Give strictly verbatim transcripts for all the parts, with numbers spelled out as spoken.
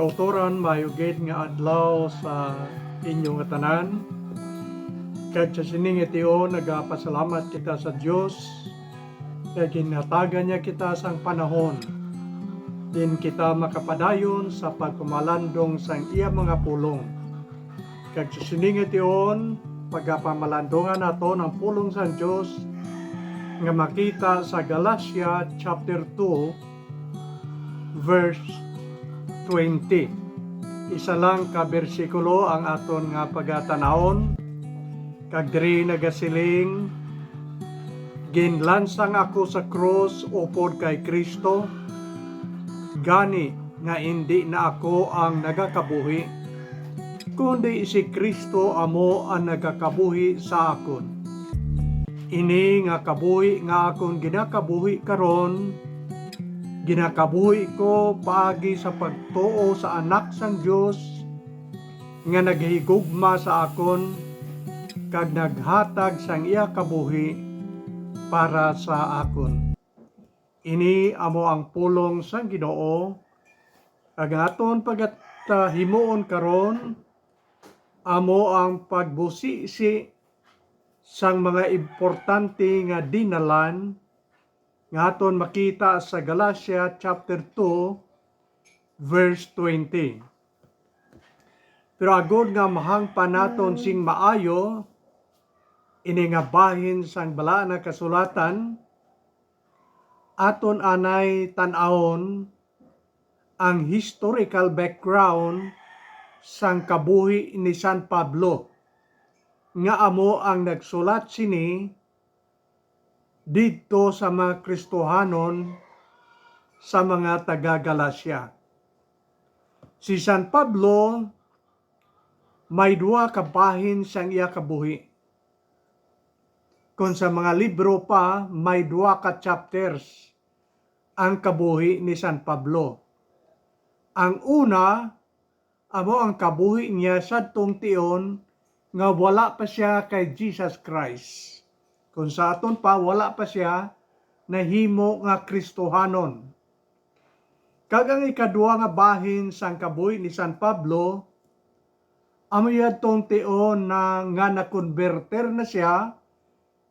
Kautoran, maayo gid nga adlaw sa inyo nga tanan. Kag sa sini nga tion, nagapasalamat kita sa Dios kay ginhatagan niya kita sang panahon din kita makapadayon sa pagpamalandong sang iya mga pulong. Kag sa sini nga tion, pagapamalandungan naton ang pulong sang Dios nga makita sa Galacia chapter two, verse twenty. Isa lang ka bersikulo ang aton nga pagatan-awon, kag diri nagasiling, "Ginlansang ako sa krus upod kay Cristo, gani nga indi na ako ang nagakabuhi, kundi si Cristo amo ang nagakabuhi sa akon. Ini nga kabuhi nga akon ginakabuhi karon, ginakabuhi ko paagi sa pagtuo sa Anak sang Dios nga naghigugma sa akon kag naghatag sang iya kabuhi para sa akon." Ini amo ang pulong sang Ginoo, kag ang aton pagatahimuon karon amo ang pagbusisi sang mga importante nga dinalan nga aton makita sa Galacia chapter two, verse twenty. Pero agod nga mahangpan naton sing maayo ini nga bahin sang Balaan nga Kasulatan, aton anay tan-awon ang historical background sang kabuhi ni San Pablo, nga amo ang nagsulat sini didto sa mga Kristohanon sa mga taga-Galacia. Si San Pablo may duha ka bahin sang iya kabuhi. Kon sa mga libro pa, may duha ka chapters ang kabuhi ni San Pablo. Ang una, amo ang kabuhi niya sadtong tion nga wala pa sia kay Jesus Christ. Kon sa aton pa, wala pa sia nahimo nga Kristohanon. Kag ang ikadua nga bahin sang kabuhi ni San Pablo, amo yadtong tion na nga nakonbertir na sia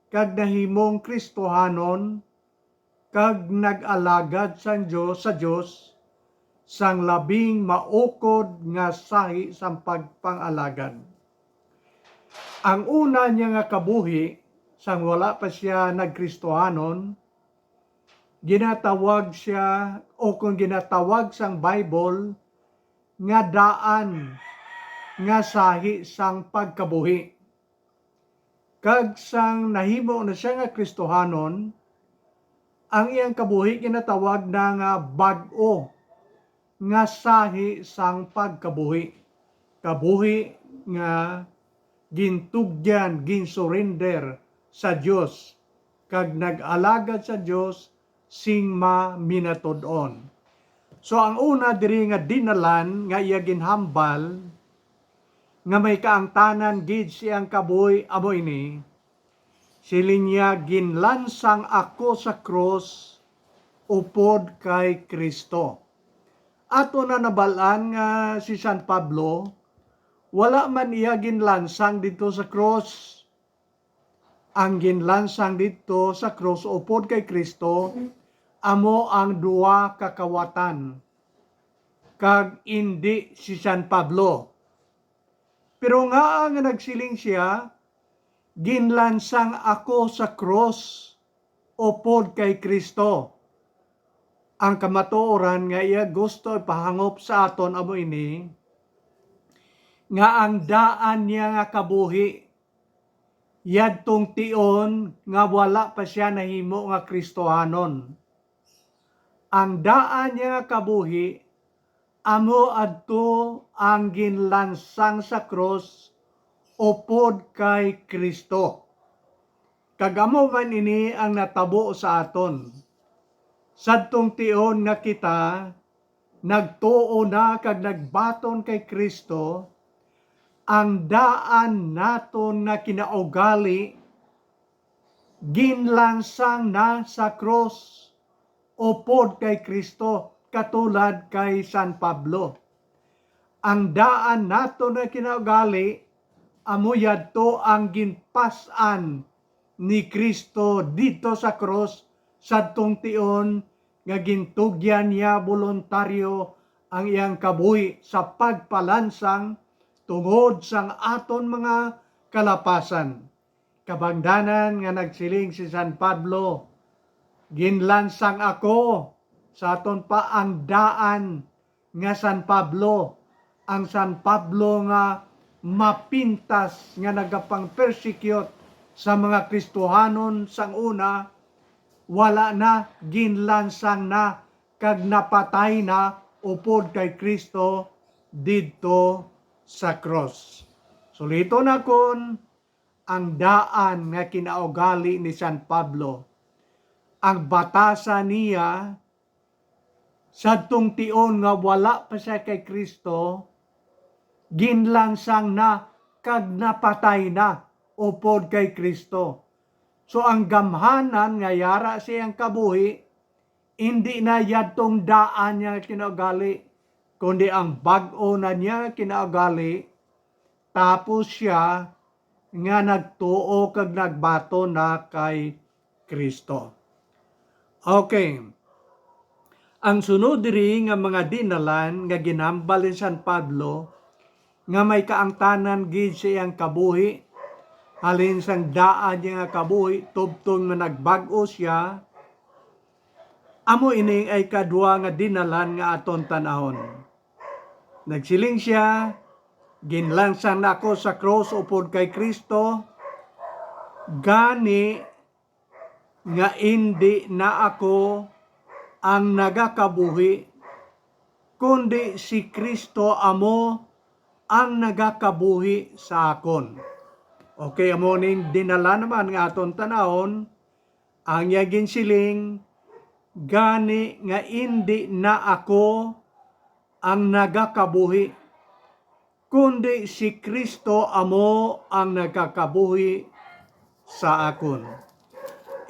kag nahimong Kristohanon, kag nag-alagad sang Dios, sa Dios, sang labing maukod nga sahi sang pagpang-alagad. Ang una niya nga kabuhi, sang wala pa sia nagkristohanon, ginatawag sia, o kon ginatawag sang Bible, nga daan nga sahi sang pagkabuhi. Kag sang nahimo na sia nga Kristohanon, ang iyang kabuhi ginatawag na nga bag-o nga sahi sang pagkabuhi, kabuhi nga gintugyan, ginsurinder sa Dios, kag nag-alagad sa Dios sing maminatud-on. So, ang una diri nga dinalan nga iya ginhambal, nga may kaangtanan gid siyang kabuhi, amo ini, siling niya, "Ginlansang ako sa krus upod kay Cristo." Ato na nabal-an nga si San Pablo, wala man iya ginlansang didto sa krus. Ang ginlansang didto sa krus upod kay Cristo amo ang duha ka kawatan, kag indi si San Pablo. Pero ngaa nga nagsiling sia, "Ginlansang ako sa krus upod kay Cristo"? Ang kamatuoran nga iya gusto ipahangop sa aton amo ini, nga ang daan niya nga kabuhi yadtong tion nga wala pa sia nahimo nga Kristohanon. Ang daan niya nga kabuhi amo adto ang ginlansang sa krus upod kay Cristo. Kag amo man ini ang natabo sa aton. Sadtong tion nga kita nagtuo na kag nagbaton kay Cristo, ang daan naton nga kinaugali ginlansang na sa krus upod kay Cristo, katulad kay San Pablo. Ang daan nato nga kinaugali amo yadto ang ginpas-an ni Cristo didto sa krus, sadtong tion nga gintugyan niya boluntaryo ang iyang kabuhi sa pagpalansang tungod sang aton mga kalapasan. Kabangdanan nga nagsiling si San Pablo, "Ginlansang ako," sa aton pa ang daan nga San Pablo, ang San Pablo nga mapintas nga nagapang-persecute sa mga Kristohanon sang una, wala na, ginlansang na, kag napatay na upod kay Cristo didto sa krus. Suliton nakon, ang daan nga kinaugali ni San Pablo, ang batasan niya, sadtong tion nga wala pa sia kay Cristo, ginlansang na kag napatay na upod kay Cristo. So, ang gamhanan nga yara sa iyang kabuhi, indi na yadtong daan niya nga kinaugali, kundi ang bag-o na niya nga kinaugali, tapos sia nga nagtuo kag nagbaton na kay Cristo. Okay. Ang sunod diri nga mga dinalan nga ginhambal ni San Pablo, nga may kaangtanan gid sa iyang kabuhi, halin sang daan niya nga kabuhi, tubtob nga nagbag-o sia, amo ini ay kadwa nga dinalan nga aton tan-awon. Nagsiling sia, "Ginlansang na ako sa krus upod kay Cristo, gani nga indi na ako ang nagakabuhi, kundi si Cristo amo ang nagakabuhi sa akon." Okay, amo ning dinala naman nga aton tan-awon, ang iya ginsiling, "Gani nga indi na ako ang nagakabuhi, kundi si Cristo amo ang nagakabuhi sa akon."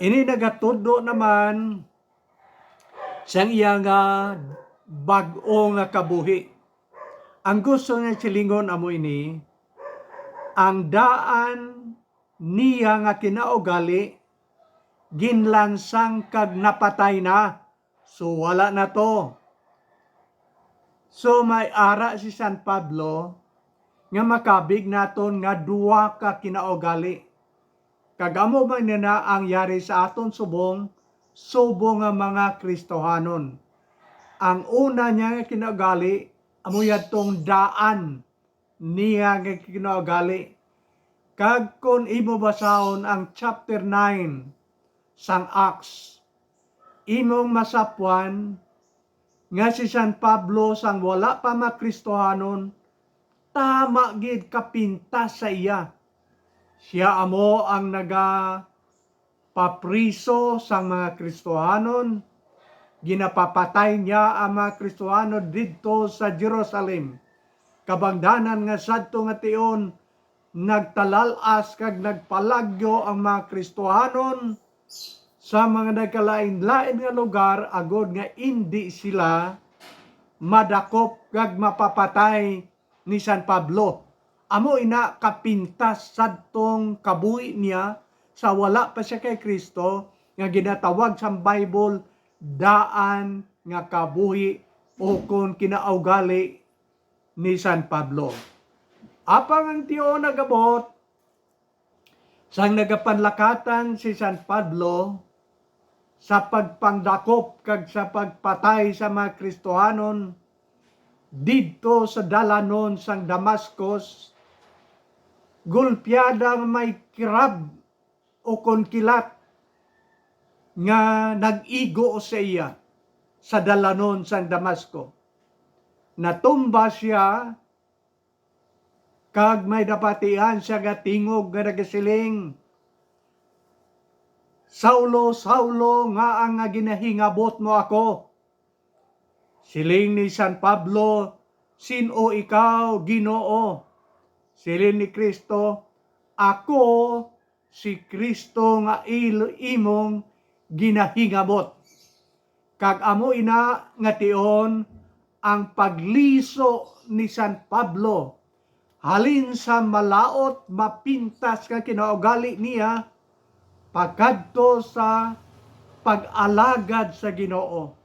Ini nagatudlo naman sang iya nga bag-o nga kabuhi. Ang gusto niya silingon amo ini, ang daan niya nga kinaugali ginlansang kag napatay na. So, wala na to. So, may ara si San Pablo nga makabig naton nga duha ka kinaugali. Kag amo man na ang yari sa aton subong, subong nga mga Kristohanon. Ang una niya nga kinaugali, amo yadtong daan niya nga kinaugali. Kag kon imo basahon ang chapter nine sang Acts, imong masapwan nga si San Pablo, sang wala pa makristohanon, tama gid kapintas sa iya. Sia amo ang nagapapriso sang mga Kristohanon. Ginapapatay niya ang mga Kristohanon didto sa Jerusalem. Kabangdanan nga sadto nga tion, nagtalal-as kag nagpalagyo ang mga Kristohanon sa mga nagkalain-lain nga lugar, agod nga indi sila madakop kag mapapatay ni San Pablo. Amo ina kapintas sadtong kabuhi niya sa wala pa sia kay Cristo, nga ginatawag sang Bible daan nga kabuhi, o kon kinaugali ni San Pablo. Apang ang tion nagabot, sang nagapanlakatan si San Pablo sa pagpangdakop kag sa pagpatay sa mga Kristohanon didto sa dalanon sang Damascus, gulpiada nga may kirab o kon kilat nga nag-igo sa iya sa dalanon sang Damasco. Natumba sia, kag may nabatian sia nga tingog nga nagasiling, "Saulo, Saulo, ngaa nga ginahingabot mo ako?" Siling ni San Pablo, "Sin-o ikaw, Ginoo?" Siling ni Cristo, "Ako si Cristo nga il-, imong ginahingabot." Kag amo ina nga tion, ang pagliso ni San Pablo halin sa malaut, mapintas nga kinaugali niya pakadto sa pag-alagad sa Ginoo.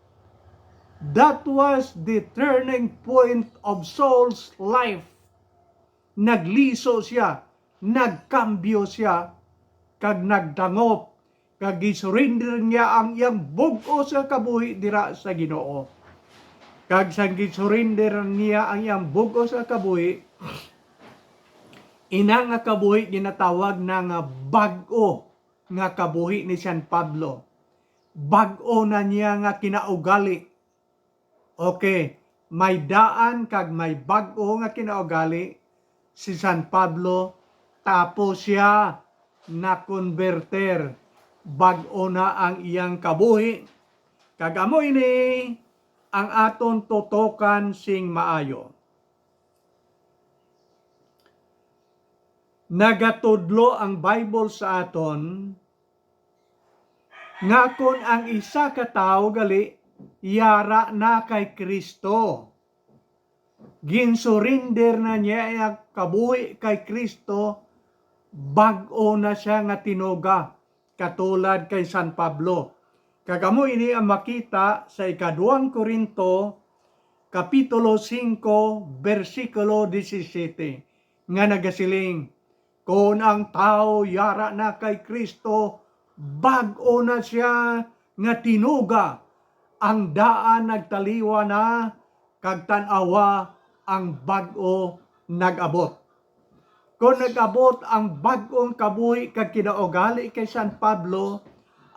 That was the turning point of Saul's life. Nagliso sia, nagkambyo sia, kag nagdangop, kag gisurinder niya ang iyang bug-os nga kabuhi dira sa Ginoo. Kag sang gisurinder niya ang iyang bug-os nga kabuhi, ina nga kabuhi ginatawag na nga bag-o nga kabuhi ni San Pablo. Bag-o na niya nga kinaugali. Okay, may daan kag may bag-o nga kinaugali si San Pablo, tapos sia nakonberter. Bag-o na ang iyang kabuhi. Kag amo ini ang aton tutokan sing maayo. Nagatudlo ang Bible sa aton nga kon ang isa ka tawo gali yara na kay Cristo, ginsurinder na niya ang kabuhi kay Cristo, bag-o na sia nga tinuga, katulad kay San Pablo. Kag amo ini ang makita sa ikaduhang Corinto, Kapitulo singko, bersikulo disisete, nga nagasiling, "Kon ang tawo yara na kay Cristo, bag-o na sia nga tinuga. Ang daan nagtaliwan na, kag tan-awa, ang bag-o nag-abot." Kon nag-abot ang bag-ong kabuhi kag kinaugali kay San Pablo,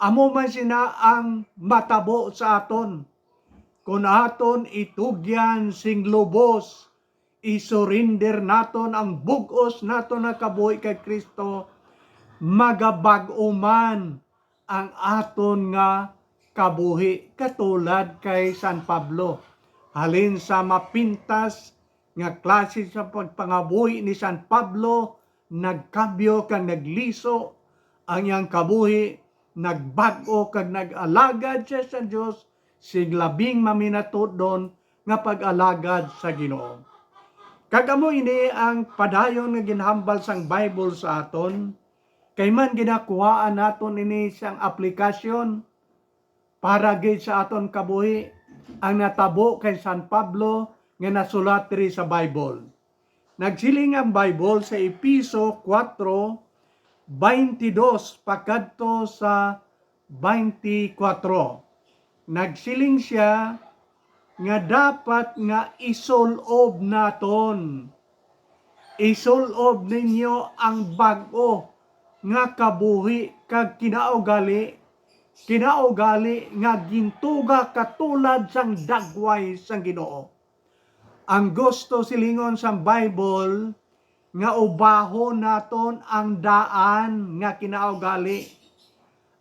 amo man sina ang matabo sa aton. Kon aton itugyan sing lubos, isurinder naton ang bug-os naton nga kabuhi kay Cristo, magabag-o man ang aton nga kabuhi, katulad kay San Pablo. Halin sa mapintas nga klase sa pagpangabuhi ni San Pablo, nagkambyo kag nagliso ang iyang kabuhi, nagbag-o kag nag-alagad siya sa Dios sing labing maminatudlon nga pag-alagad sa Ginoo. Kag amo ini ang padayon nga ginhambal sang Bible sa aton, kay man ginakuhaan naton ini sang aplikasyon para gid sa aton kabuhi ang natabo kay San Pablo nga nasulat diri sa Bible. Nagsiling ang Bible sa Efeso kuwatro, baynte dos pakadto sa baynte kuwatro. Nagsiling sia nga dapat nga isul-ob naton. Isul-ob ninyo ang bag-o nga kabuhi kag kinaugali, kinaugali nga gintuga katulad sang dagway sang Ginoo. Ang gusto silingon sang Bible nga ubahon naton ang daan nga kinaugali.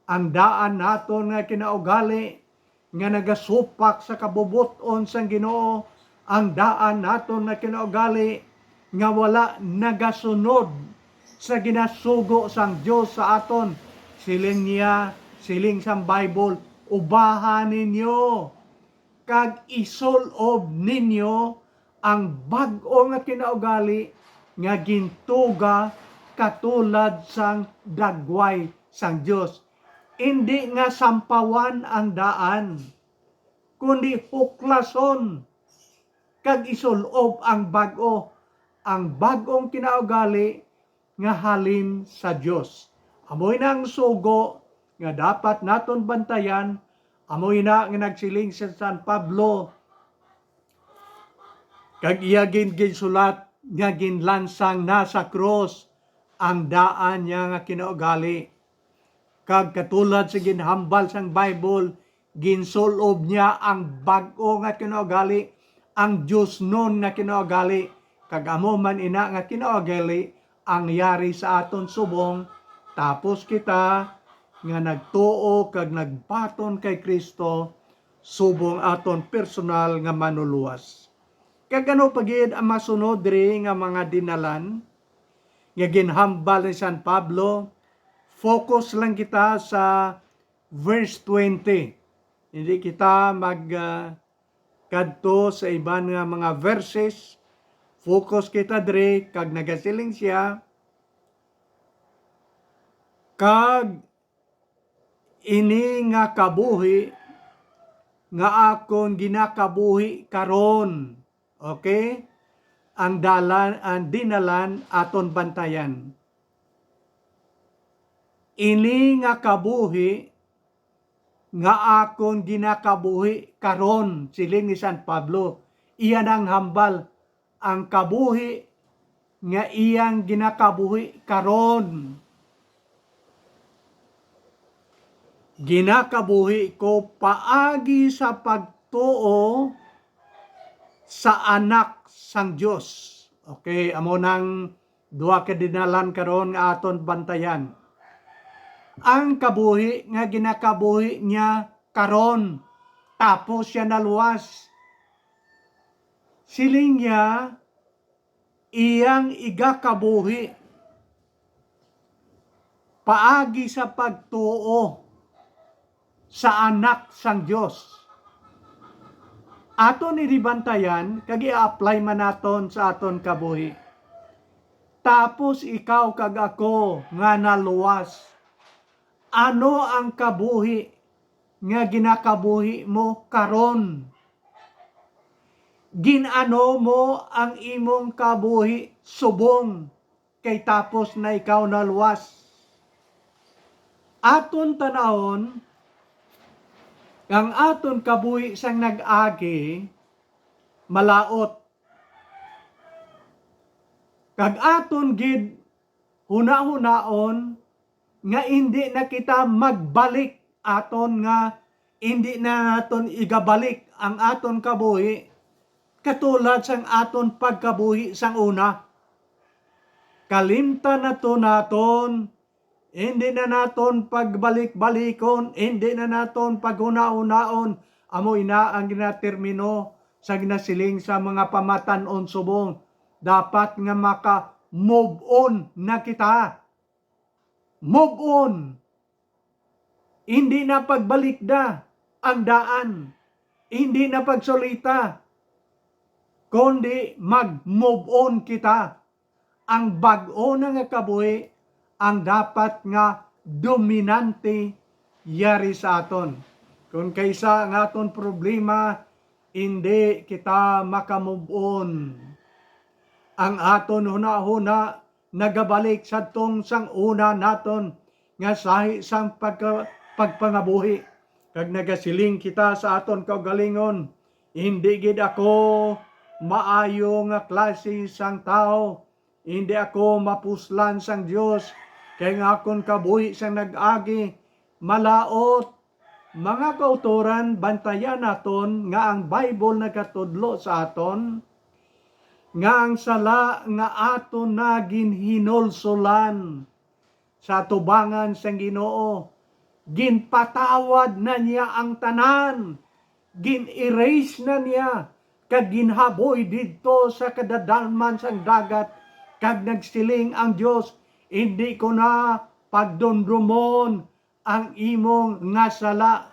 Ang daan naton nga kinaugali nga nagasupak sa kabubot-on sang Ginoo, ang daan naton nga kinaugali nga wala nagasunod sa ginasugo sang Dios sa aton. Siling niya, siling sang Bible, "Ubahan ninyo kag isul-ob ninyo ang bag-o nga kinaugali nga gintuga katulad sang dagway sang Dios." Indi nga sampawan ang daan, kundi huklason kag isul-ob ang bag-o, ang bag-ong kinaugali nga halin sa Dios. Amo ina ang sugo nga dapat naton bantayan. Amo ina nga nagsiling si San Pablo, kag iya gin-, ginsulat nga ginlansang na sa krus ang daan niya nga kinaugali. Kag katulad sa ginhambal sang Bible, ginsul-ob niya ang bag-o nga kinaugali, ang diosnon nga kinaugali, kag amo man ina nga kinaugali ang yari sa aton subong, tapos kita nga nagtuo kag nagbaton kay Cristo subong aton personal nga Manlulowas. Kag ano pa gid ang masunod diri nga mga dinalan nga ginhambal ni San Pablo? Focus lang kita sa verse twenty. Hindi kita mag, ah, kadto sa iban nga mga verses. Focus kita diri, kag nagasiling sia, "Kag ini nga kabuhi nga akon ginakabuhi karon," okay? Ang dalan, ang dinalan aton bantayan. "Ini nga kabuhi nga akon ginakabuhi karon," siling ni San Pablo. Iya nang hambal, ang kabuhi nga iyang ginakabuhi karon. Ginakabuhi ko paagi sa pagtuo sa Anak sang Dios. Okay, amo nang duha ka dinalan karon nga aton bantayan. Ang kabuhi nga ginakabuhi niya karon, tapos siya naluwas. Siling niya, iyang igakabuhi paagi sa pagtuo sa Anak sang Dios. Aton ini bantayan kag i-apply man naton sa aton kabuhi. Tapos ikaw kag ako nga naluwas, ano ang kabuhi nga ginakabuhi mo karon? Gin-ano mo ang imong kabuhi subong kay tapos na ikaw naluwas? Aton tan-awon, ang aton kabuhi sang nag-agi malaut, kag aton gid hunahunaon nga indi na kita magbalik, aton nga indi na naton igabalik ang aton kabuhi katulad sang aton pagkabuhi sang una. Kalimtan na to naton, indi na naton pagbalik-balikon, indi na naton paghunahunaon. Amo ina ang ginatermino sa ginasiling sa mga pamatan-on subong. Dapat nga maka-move on na kita. Move on. Hindi na pagbalikda ang daan. Hindi na pagsulita. Kundi mag-move on kita. Ang bag-o na nga kabuhi ang dapat nga dominante yari sa aton. Kung kaysa ang aton problema, hindi kita maka-move on. Ang aton hunahuna nagabalik sadtong sang una naton nga sahi sang pagka-, pagpangabuhi, kag nagasiling kita sa aton kaugalingon, "Hindi gid ako maayo nga klase sang tawo, hindi ako mapuslan sang Dios, kay ang akon kabuhi sang nag-agi malaut." Mga kautoran, bantayan naton nga ang Bible nagatudlo sa aton nga ang sala nga aton na ginhinulsolan sa atubangan sang Ginoo, ginpatawad na niya ang tanan, gin-erase na niya, kag ginhaboy didto sa kadadalman sang dagat, kag nagsiling ang Dios, "Indi ko na pagdumdomon ang imo nga sala."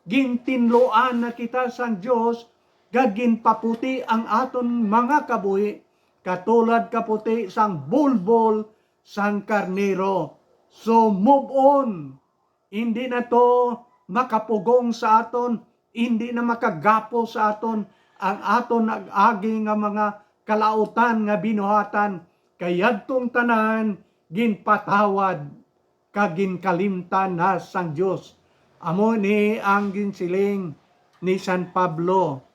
Gintinluan na kita sang Dios, kag ginpaputi ang aton mga kabuhi, katulad kaputi sang bulbol sang karnero. So, move on. Hindi na to makapugong sa aton, hindi na makagapo sa aton ang aton nag-agi nga mga kalautan nga binuhatan, kay yadtong tanan ginpatawad kag ginkalimtan na sang Dios. Amo ni ang ginsiling ni San Pablo.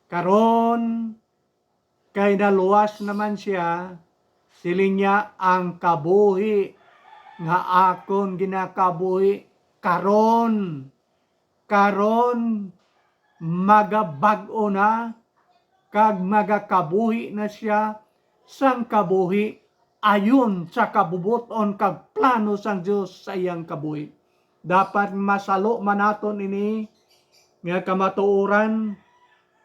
Karon, kay naluwas naman sia, siling niya, ang kabuhi nga akon ginakabuhi karon, karon magabag-o na, kag magakabuhi na sia sang kabuhi ayon sa kabubot-on kag plano sang Dios sa iyang kabuhi. Dapat masalo man naton ini nga kamatuoran,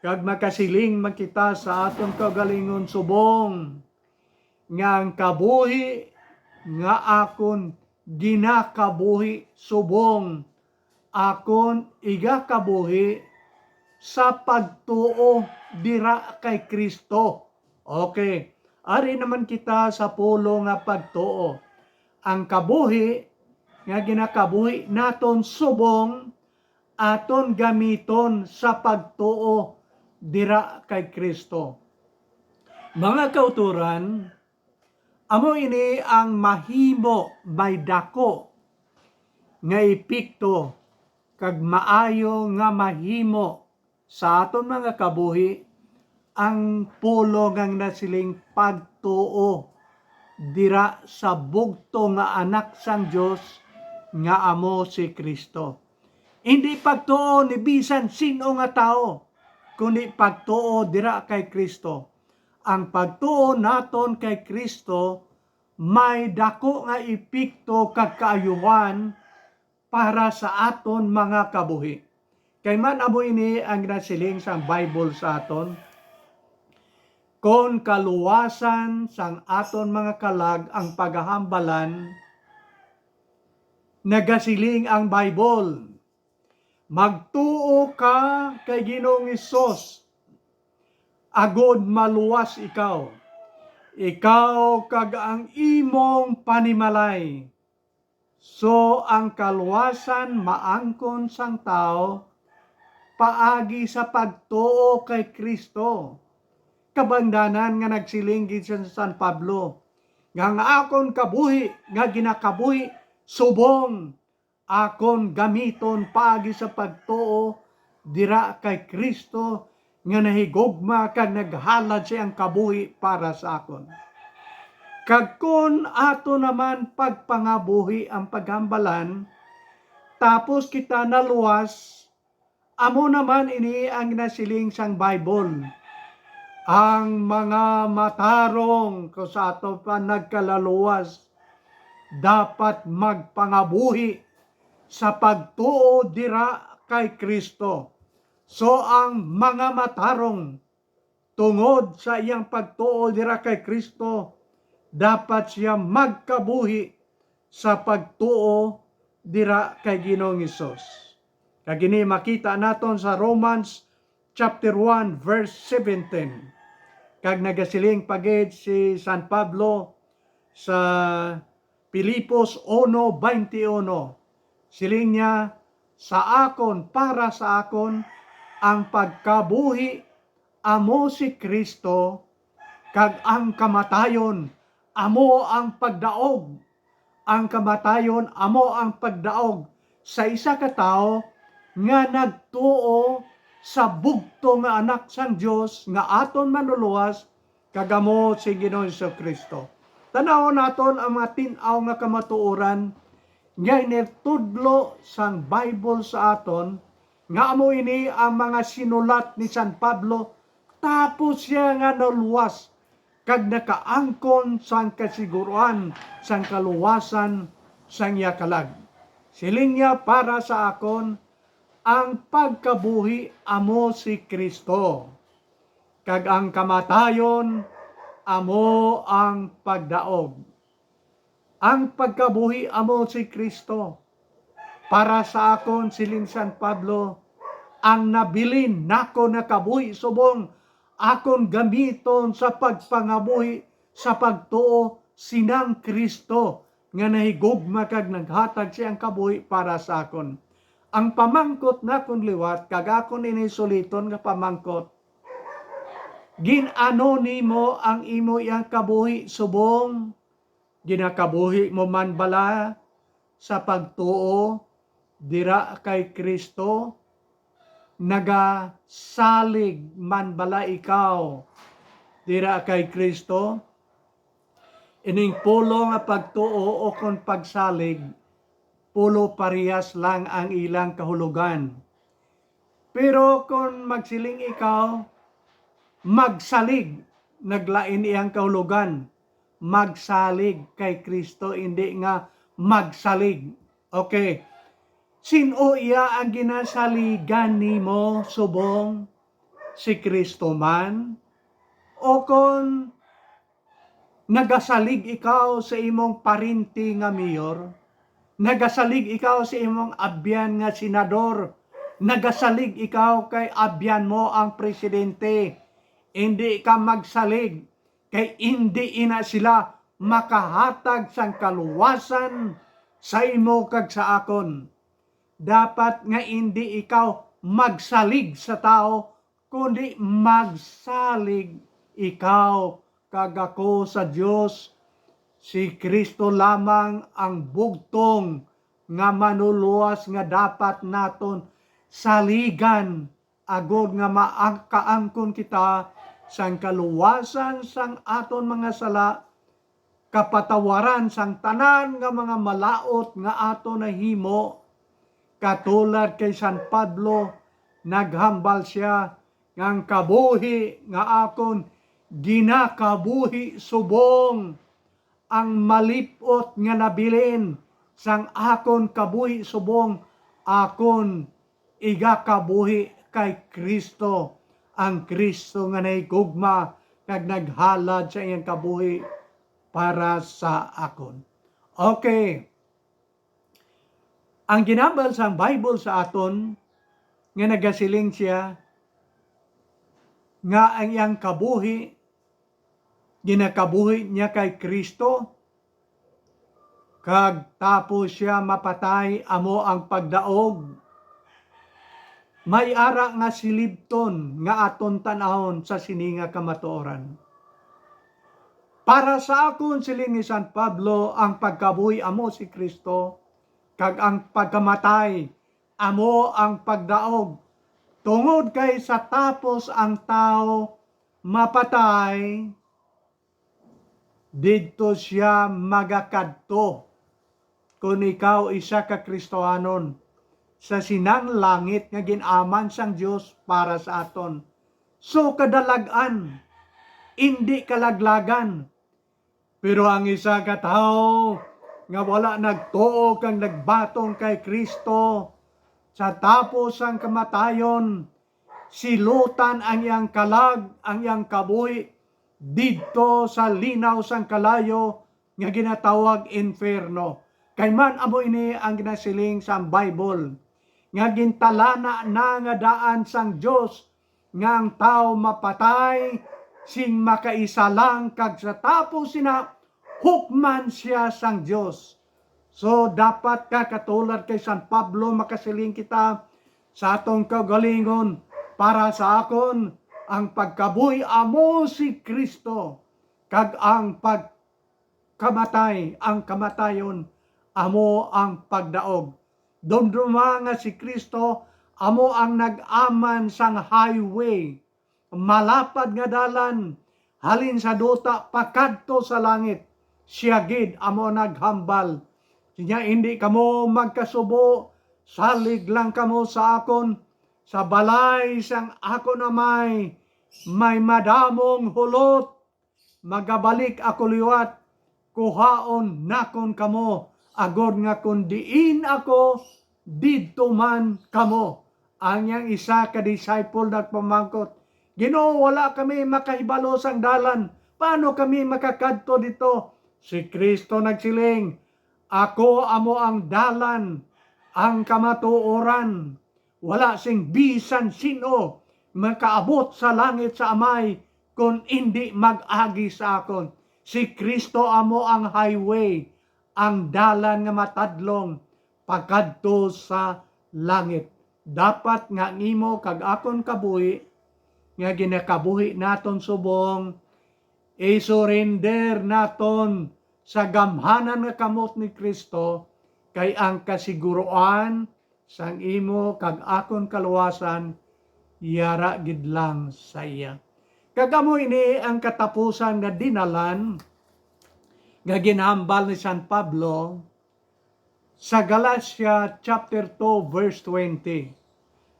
kag makasiling man kita sa aton kaugalingon subong nga ang kabuhi nga akon ginakabuhi subong akon igakabuhi sa pagtuo dira kay Cristo. Okay, ari naman kita sa pulo nga pagtuo. Ang kabuhi nga ginakabuhi naton subong aton gamiton sa pagtuo dira kay Cristo. Mga kauturan, amo ini ang mahimo may dako nga epekto kag maayo nga mahimo sa aton mga kabuhi ang pulong nga nasiling pagtuo dira sa bugtong nga Anak sang Dios nga amo si Cristo. Hindi pagtuo ni bisan sin-o nga tawo, kundi pagtuo dira kay Cristo. Ang pagtuo naton kay Cristo may dako nga epekto kag kaayuhan para sa aton mga kabuhi. Kay man amo ini ang nasiling sang Bible sa aton, "Kon kaluwasan sang aton mga kalag ang pagahambalan," nagasiling ang Bible, "Magtuo ka kay Ginoong Hesus, agod maluwas ikaw, ikaw kag ang imong panimalay." So, ang kaluwasan maangkon sang tawo paagi sa pagtuo kay Cristo. Kabangdanan nga nagsiling gid si San Pablo, nga ang akon kabuhi nga ginakabuhi subong akon gamiton paagi sa pagtuo dira kay Cristo nga nahigugma kag naghalad sa iyang kabuhi para sa akon. Kag kon ato naman pagpangabuhi ang paghambalan, tapos kita naluwas, amo naman ini ang nasiling sang Bible, ang mga matarong ko sa ato pa nagkalaluwas dapat magpangabuhi sa pagtuo dira kay Cristo. So, ang mga matarong, tungod sa iyang pagtuo dira kay Cristo, dapat siya magkabuhi sa pagtuo dira kay Ginoong Hesus. Kag ini makita naton sa Romans chapter one, verse seventeen. Kag nagasiling pa gid si San Pablo sa Filipos uno veintiuno. Siling niya, "Sa akon, para sa akon, ang pagkabuhi amo si Cristo, kag ang kamatayon amo ang pagdaog." Ang kamatayon amo ang pagdaog sa isa ka tawo nga nagtuo sa bugtong nga Anak sang Dios nga aton Manlulowas, kag amo si Ginoong Jesu-Cristo. Tan-awon naton ang mga tin-aw nga kamatuoran nga initudlo sang Bible sa aton, nga amo ini ang mga sinulat ni San Pablo, tapos siya nga naluwas kag nakaangkon sang kasiguruan sang kaluwasan sang iya kalag. Siling niya, "Para sa akon, ang pagkabuhi amo si Cristo, kag ang kamatayon amo ang pagdaog." Ang pagkabuhi amo si Cristo. Para sa akon, siling San Pablo, ang nabilin nako nga kabuhi subong akon gamiton sa pagpangabuhi sa pagtuo sinang Cristo nga nahigugma kag naghatag siyang kabuhi para sa akon. Ang pamangkot nakon liwat, kag akon ini suliton nga pamangkot, gin-ano nimo ang imo iyang kabuhi subong? Ginakabuhi mo man bala sa pagtuo dira kay Cristo? Nagasalig man bala ikaw dira kay Cristo? Ining pulo nga pagtuo o kon pagsalig, pulo parehas lang ang ilang kahulugan. Pero kon magsiling ikaw, "Magsalig," naglain iyang kahulugan. Magsalig kay Cristo, hindi nga magsalig. Okay. Sin-o iya ang ginasaligan nimo subong? Si Cristo man? O kon nagasalig ikaw sa imong parente nga mayor? Nagasalig ikaw sa imong abyan nga senador? Nagasalig ikaw kay abyan mo ang presidente. Indi ka magsalig, kay indi ina sila makahatag sang kaluwasan sa imo kag sa akon. Dapat nga indi ikaw magsalig sa tawo, kundi magsalig ikaw kag ako sa Dios. Si Cristo lamang ang bugtong nga manuluwas nga dapat naton saligan, agod nga makaangkon kita sang kaluwasan sang aton mga sala, kapatawaran sang tanan nga mga malaut nga aton nahimo. Katulad kay San Pablo, naghambal sia nga ang kabuhi nga akon ginakabuhi subong ang malip-ot nga nabilin sang akon kabuhi subong akon igakabuhi kay Cristo, ang Cristo nga nahigugma kag naghalad sa iyang kabuhi para sa akon. Okay. Ang ginambal sang Bible sa aton nga nagasiling siya nga ang iyang kabuhi ginakabuhi niya kay Cristo, kag tapos sia mapatay, amo ang pagdaog. May ara nga silibton nga aton tan-awon sa sini nga kamatuoran. Para sa akon, siling ni San Pablo, ang pagkabuhi amo si Cristo, kag ang pagkamatay amo ang pagdaog. Tungod kay sa tapos ang tawo mapatay, didto sia magakadto. Kon ikaw isa ka Kristohanon, sa sinang langit nga gin-aman sang Dios para sa aton. So, kadalag-an, indi kalaglagan. Pero ang isa ka tawo nga wala nagtuo kag nagbaton kay Cristo, sa tapos sang kamatayon, silutan ang iyang kalag, ang iyang kabuhi, didto sa linaw sang kalayo nga ginatawag inferno. Kay man amo ini ang ginasiling sang Bible, nga gintalana na nga daan sang Dios nga ang tawo mapatay sing makaisa lang, kag sa tapos sina hukman sia sang Dios. So, dapat ka katulad kay San Pablo, makasiling kita sa atong kaugalingon, "Para sa akon, ang pagkabuhi amo si Cristo, kag ang pagkamatay, ang kamatayon, amo ang pagdaog." Dumduma nga si Cristo amo ang nag-aman sang highway, malapad nga dalan halin sa duta pakadto sa langit. Sia gid amo naghambal, "Sinya, indi kamo magkasubo, salig lang kamo sa akon. Sa balay sang akon Amay may madamong hulot. Magabalik ako liwat, kuhaon nakon kamo, agod nga kon diin ako, didto man kamo." Ang iyang isa ka disciple nagpamangkot, "Ginoo, wala kami makahibalo sang dalan. Paano kami makakadto didto?" Si Cristo nagsiling, "Ako amo ang dalan, ang kamatuoran. Wala sing bisan sin-o makaabot sa langit sa Amay kon indi mag-agi sa akon." Si Cristo amo ang highway, ang dalan nga matadlong pakadto sa langit. Dapat nga ang imo kag akon kabuhi nga ginakabuhi naton subong, i-surrender naton sa gamhanan nga kamot ni Cristo, kay ang kasiguruan sang imo kag akon kaluwasan yara gid lang sa iya. Kag amo ini ang katapusan nga dinalan nga ginhambal ni San Pablo sa Galacia chapter two, verse twenty.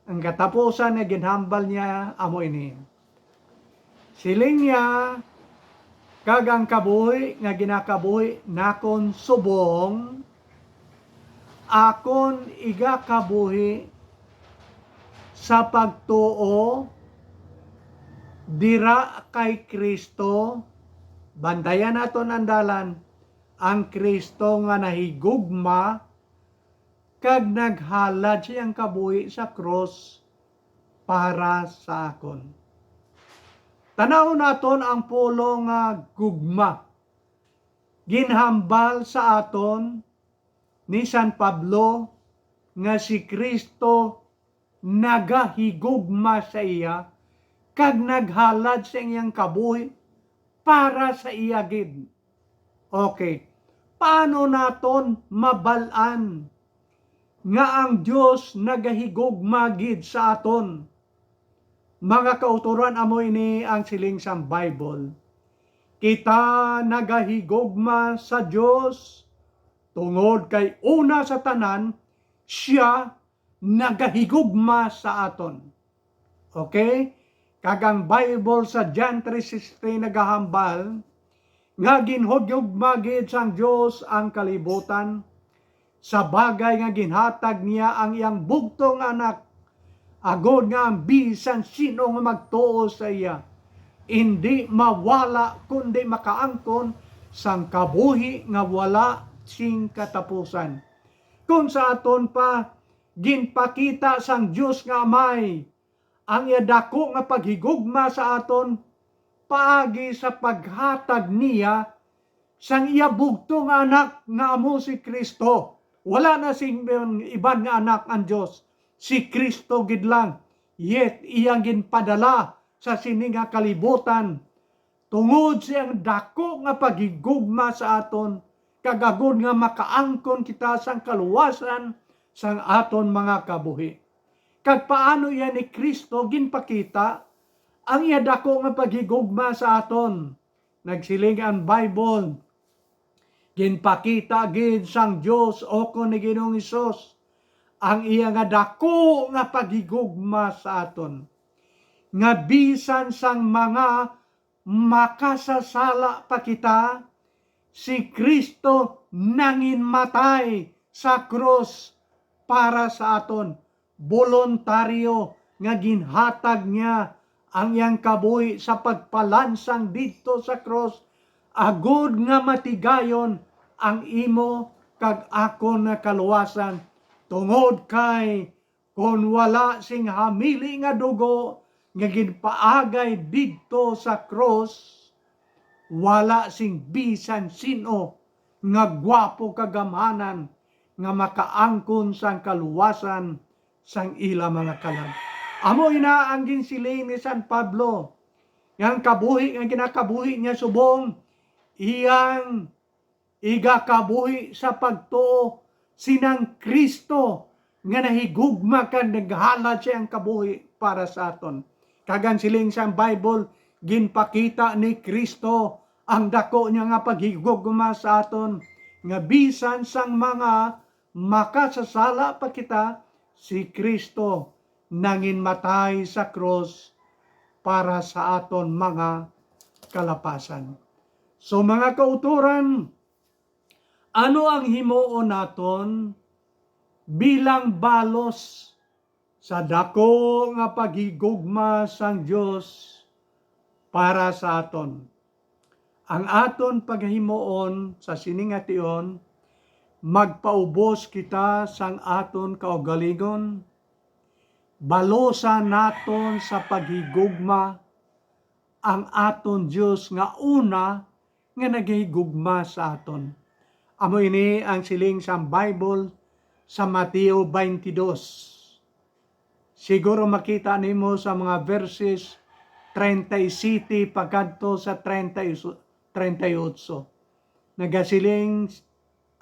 Ang katapusan nga ginhambal niya amo ini. Siling niya, "Kag ang kabuhi nga ginakabuhi nakon subong, akon igakabuhi sa pagtuo dira kay Cristo." Bantayan naton ang dalan, ang Cristo nga nahigugma kag naghalad sa iyang kabuhi sa krus para sa akon. Tan-awon naton ang pulo nga gugma. Ginhambal sa aton ni San Pablo nga si Cristo nagahigugma sa iya kag naghalad sa iyang kabuhi para sa iya gid. Okay, paano naton mabal-an nga ang Dios nagahigugma gid sa aton? Mga kautoran, amo ini ang siling sang Bible, "Kita nagahigugma sa Dios, tungod kay una sa tanan, sia nagahigugma sa aton." Okay? Kag ang Bible sa John three sixteen nagahambal nga ginhigugma gid sang Dios ang kalibutan, sa bagay nga ginhatag niya ang iyang bugtong nga Anak, agod nga ang bisan sino nga magtuo sa iya indi mawala, kundi makaangkon sang kabuhi nga wala sing katapusan. Kon sa aton pa, ginpakita sang Dios nga Amay ang iya daku nga paghigugma sa aton paagi sa paghatag niya sang iya bugtong nga Anak nga amo si Cristo. Wala na sing iban nga anak ang Dios, si Cristo gid lang. Yet iya ginpadala sa sini nga kalibutan tungod sa iyang daku nga paghigugma sa aton, kag agod nga makaangkon kita sang kaluwasan sang aton mga kabuhi. Kag paano iya ni Cristo ginpakita ang iya daku nga paghigugma sa aton? Nagsiling ang Bible, "Ginpakita gid sang Dios ukon ni Ginoong Hesus ang iya nga daku nga paghigugma sa aton, nga bisan sang mga makasasala pa kita, si Cristo nanginmatay sa krus para sa aton. Boluntaryo nga ginhatag niya ang iyang kabuhi sa pagpalansang didto sa krus, agod nga matigayon ang imo kag akon nga kaluwasan, tungod kay kon wala sing hamili nga dugo nga ginpaagay didto sa krus, wala sing bisan sin-o nga gwapo kag gamhanan nga makaangkon sang kaluwasan sang ila mga kalag." Amo ina ang ginsiling ni San Pablo, nga ang kabuhi nga ginakabuhi niya subong iyang igakabuhi sa pagtuo sinang Cristo nga nahigugma kag naghalad sa iyang kabuhi para sa aton. Kag ang siling sang Bible, ginpakita ni Cristo ang daku niya nga paghigugma sa aton, nga bisan sang mga makasasala pa kita, si Cristo nanginmatay sa krus para sa aton mga kalapasan. So, mga kautoran, ano ang himuon naton bilang balos sa daku nga paghigugma sang Dios para sa aton? Ang aton paghimuon sa sini nga tion, magpaubos kita sang aton kaugalingon, balusan naton sa paghigugma ang aton Dios nga una nga nagahigugma sa aton. Amo ini ang siling sang Bible sa Mateo twenty-two. Siguro makita nimo sa mga verses treinta y siete pagkadto sa treinta y, treinta y ocho. Nagasiling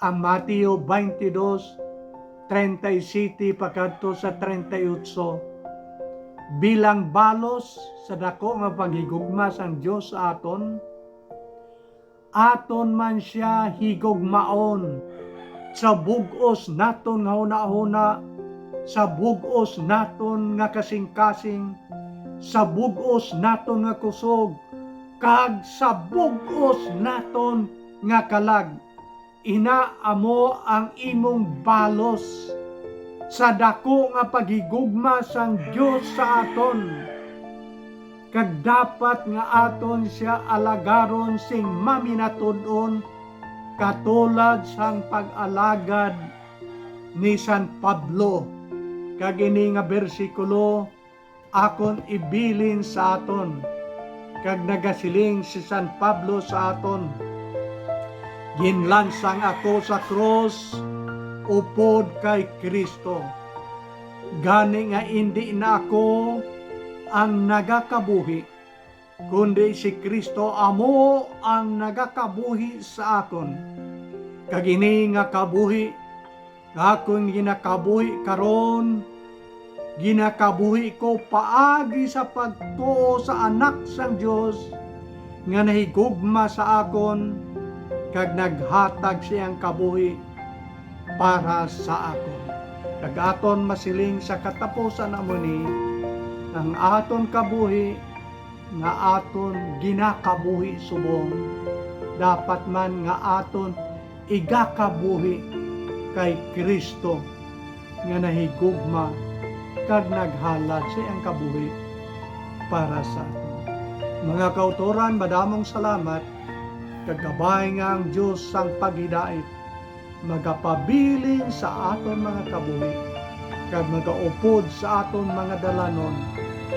ang Mateo twenty-two, treinta y siete pagkadto sa treinta y ocho, bilang balos sa daku nga paghigugma sang Dios sa aton, aton man sia higugmaon sa bug-os naton nga hunahuna, sa bug-os naton nga kasingkasing, sa bug-os naton nga kusog, kag sa bug-os naton nga kalag. Ina amo ang imong balos sa daku nga paghigugma sang Dios sa aton, kag dapat nga aton sia alagaron sing maminatud-on, katulad sang pag-alagad ni San Pablo, kag ini nga bersikulo akon ibilin sa aton. Kag nagasiling si San Pablo sa aton, "Ginlansang ako sa krus upod kay Cristo. Gani nga indi na ako ang nagakabuhi, kundi si Cristo amo ang nagakabuhi sa akon. Kag ini nga kabuhi nga akon ginakabuhi karon, ginakabuhi ko paagi sa pagtuo sa Anak sang Dios nga nahigugma sa akon kag naghatag siyang kabuhi para sa akon." Kag aton masiling sa katapusan amo ni, ang aton kabuhi nga aton ginakabuhi subong, dapat man nga aton igakabuhi kay Cristo nga nahigugma kag naghalad sa iyang kabuhi para sa aton. Mga kautoran, madamong salamat, kag kabay nga ang Dios sang paghidait magapabilin sa aton mga kabuhi, kag magaupod sa aton mga dalanon,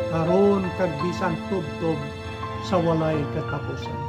karon kag bisan tubtob sa walay katapusan.